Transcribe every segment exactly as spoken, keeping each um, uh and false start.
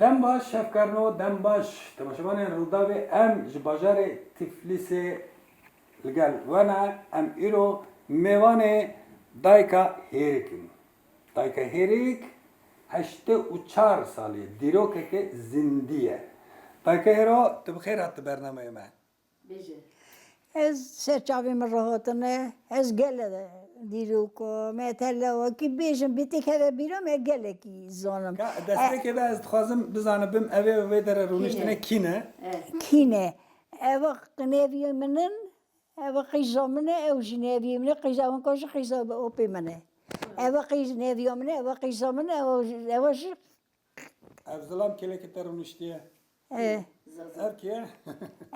Dem baş, şevkerno, dem baş. Temaşevanên Rûdawê, em ji bajarê Tiflîsê li gel we ne. Em îro mêvanê Dayka Hêrik in. Dayka Hêrik heştê û çar salî ye, dîrokeke zindî ye. Dayka Hêro, tu bi xêr hatî bernameyê me. Bêje. Ez ser çavê min re hatine, ez gele dîroko, me tele wekî bêjim, bîtêk heve bîra me gelekî zanim. Ka, destpêkê de ez dixwazim bizanibim, evê vê dere rûniştine kî ne? Kî ne? Ev neviyê min in, ev qîza min e, ew jî neviyê min e, qîza wan ka jî qîza opê min e. Ev qîz neviya min e, ev qîza min e, ew, ew jî Ev zilam kêlekê te rûniştiye. E. Ev kê ye?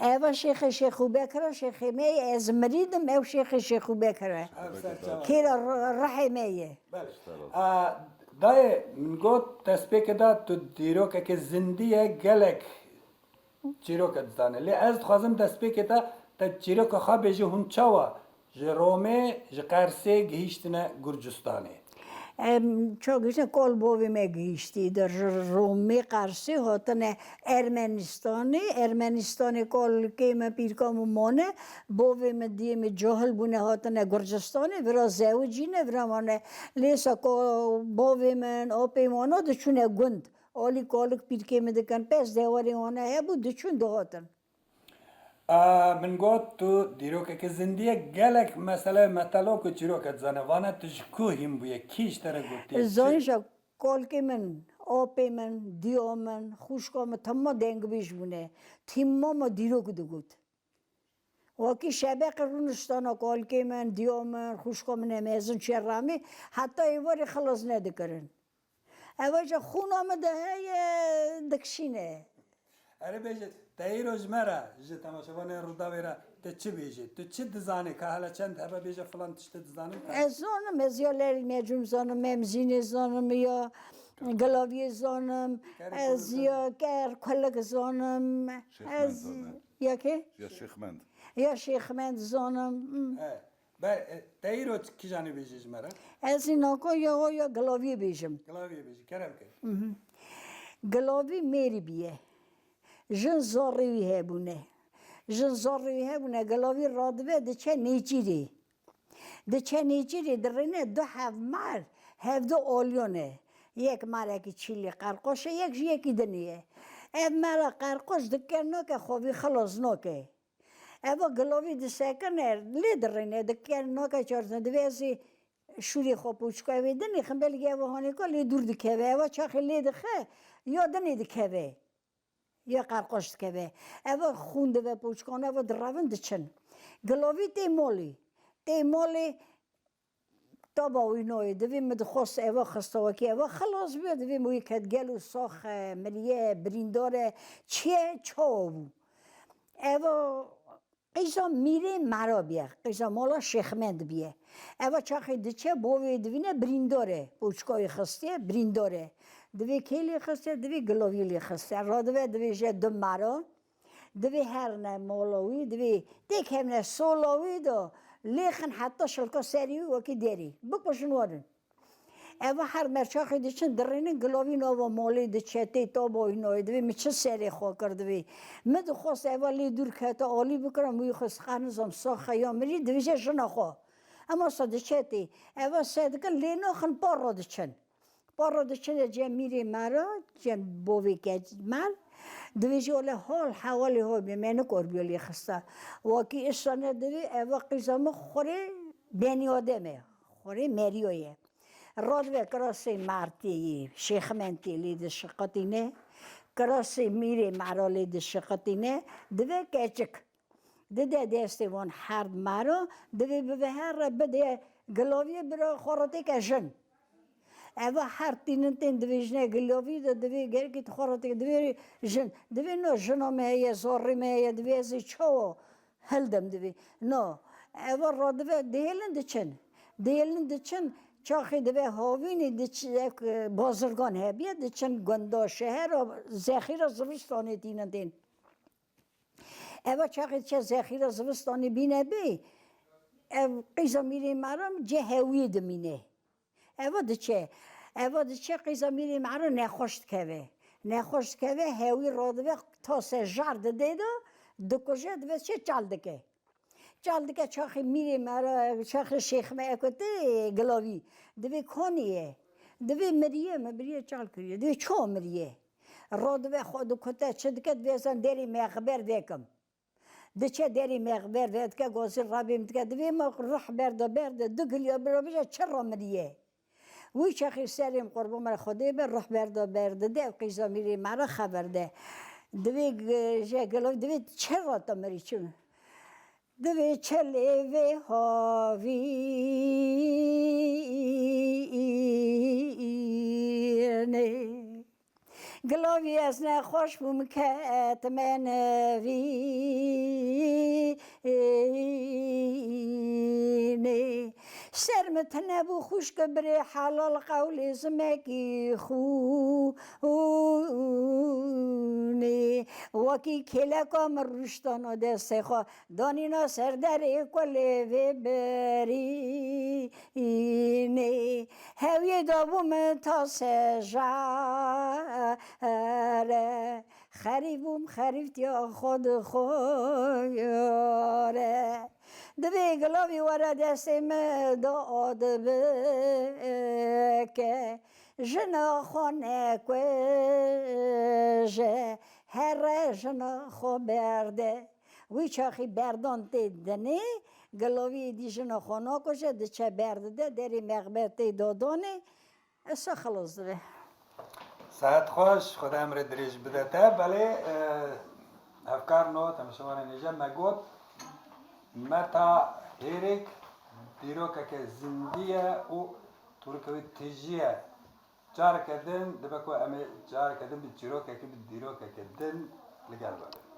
Eva Şêxê Şêxû Bekir e, şêxê me ye, ez mirîd im, ew şêxê Şêxû Bekir e. Ev serçava. Kêra r-, rihê me ye. Belê. A, dayê, min got, destpêkê de tu dîrokeke zindî ye, gelek çîroke dizane. Lê ez dixwazim destpêkê te, te çîroka xwe bêjî hûn çawa ji Romê, ji Qersê gihîştine Gurcistanê? Em, çawa gihîştine, kol bovê me gihîştî. De ji Romê, Qersê hatine Ermenistanê. Ermenistanê kolkê me, pîrka min mane. Bovê min, diyê min cahil bûne, hatine Gurcistanê. Vira zewicîne, vira mane. Lê sa ko bovê min, apê min wana diçûne gund. Alî kalik pîrkê min dikin, pez dewarê wana hebû, diçûn dihatin. A, min got, tu dîrokeke zindî ye, gelek mesele metelo ku çîroke dizane. Vana tu ji ku hîn bûye? Kî ji te re gotiye? Çi? Zanîşa, kolkê min, apê min, diya min, xwişka min, tema dengbêj bûne. Tîma me dîrok digot. Wekî şebeqê rûniştana kolkê min, diya min, xwişka min e mezin çê ramî, heta êvarê xilas nedikirin. Eva jî xûna min de heye, dikişîne. Erê bêje, te îro ji me re, ji temaşevanê Rûdawê re, te çi bêjê? Tu çi dizanî? Ka hele çend hebe bêje filan tiştê dizanim? Ez zonim, ez ya Leyl Mecnûn zonim, Memzînê zonim, ya Gilaviyê zonim, ez ya Ker Kulik zonim. Şêxmend zonim. Ya kê? Ya Şêxmend. Ya Şêxmend zonim. Hmm. He. Be, e, te îro kîjanê bêjî ji me re? Ez ê nako ya, ya Gilaviyê bêjim. Gilaviyê bêjî, kerem ke. Mhm. Gilavî mêrî bîye. Jin zorê wî hebûne. Jin zorê wî hebûne, Gilavî radibe diçe nêçîrê. Diçe nêçîrê, dirêne du hevmar, hevdu olyon e. Yek marekî çîlî qerqoş e, yek jî yekî dinê ye. Ev mera qerqoş dike nake, xwe vî xilas nake. Eva Gilavî disekine, lê dirêne, dike nake çarzin, divê ez ê şûrê xwe poçka wê dinê, xim belkî eva hanê ka lê dûr dikeve. Eva çaxê lê dixe, ya dinê dikeve. Ya qerqoş dikeve. Eva xûn dive poçkan, eva direvin diçin. Gilavî tê molê. Tê molê, taba wî nayê, divê min dixwest eva xista wekî eva xilas bibe, divê min wî ket gelo sax e, miriye, birîndar e, çi ye, çawa bû? Eva qîza mîrê mera biye, qîza mala Şêxmend biye. Eva çaxê diçe, bovê divîne birîndar e, poçka wî xistiye, birîndar e. Divê kê lê xistiye, divê Gilavî lê xistiye. Radive divê je du mera, Divê herine mola wî, divê têkevine sola wî de lêxin heta şilka serî wî wekî derî. Bikujin werin. Eva her merçaxê diçin dirênin, Gilavî nava molê diçe tê taba wî nayê. Divê min çi serê xwe kir divê. Min dixwest eva lê dûr kete alî bikira, min wî xwest qenizam saxe ya mirî, divêje jina xwe. Ema sa diçe tê. Eva se dikin lê naxin, para diçin. Para diçine cem mîrê mera, cem bovê kec mer. Divê jî ole hol hewalê ho bê, me nikor biyo lê xista. Wakî îsane divê eva qîza min xurê benî adem e. Xurê meriyo ye. Radive kirasê mertê yê, şêxmentê lê dişiqitîne. Kirasê mîrê mera lê dişiqitîne. Divê keçik. Dide destê wan herd mero, divê bibe here bide Gilaviyê bira xwe re têke jin. Eva her tînin tên divê jine Gilavî de divê gerekî tu xwe re têke divê jin. Divê no jina me heye, zorê me heye, divê ez ê çawa hildim divê. No. Eva radive dihêlin diçin. Dihêlin diçin, çaxê divê havînê diç-, ek, bazirgan hebiye, diçin gunda şehera zexîra zivistanê tînin tên. Eva çaxê diçe zexîra zivistanê bîne bê, ev qîza mîrê meran cê hewiyê dimîne. Eva diçe, eva diçe qîza mîrê meran nexweş dikeve. Nexweş dikeve, hewî radibe, tase jar dide de, dikuje, dibe çi, çal dike. Çal dike, çaxê mîrê me re, çaxê şêx me, eko tê gilavî. Divê konî ye. Divê miriye, me biriye çal kiriye. Divê ço miriye. Radibe xwe dikute, çi dike, divê ez derê mexber vekim. Diçe derê mexber vedike, gazî rabê min dike, divê me ruh berda berde, du giliya bira bije, çi ra miriye. Wî çaxê serê min qurban me Xwedê be, ruh berda berde, dev qîza mîrê me re xeber de. Divê g-, je gelo, divê çi ra te mirî çi? Divê çi lê vê havînê. Gilavî ez nexweş bûm, ketime nevînê. Ser min tune bû xwişk birê helal, qewlê zimekî xûnê. Wekî kêleka min rûştana destê xwe, danîna ser derê kulê vê berî. Înê hewiyê dabû min ta sejare. Xerîf bûm, xerîftiya xwe dixware. Divê gilavî were destê min da bike. Jina xwe nekuje, here jina xwe berde. Wî çaxî berdan tê dinê, gilavî êdî jina xwe nakuje, diçe berdide, derê mexber tê dadanê, esa xilas dibe. Sehet xweş, Xwedê emrê dirêj bide te. Belê, e, hevkarno, temaşevanên hêja, me got, Meta Hêrik dîrokeke zindî ye û tûrikê wî tijî ye. Careke din dibe ku em ê careke din bi çîrokekî, bi dîrokeke din li gel bibin.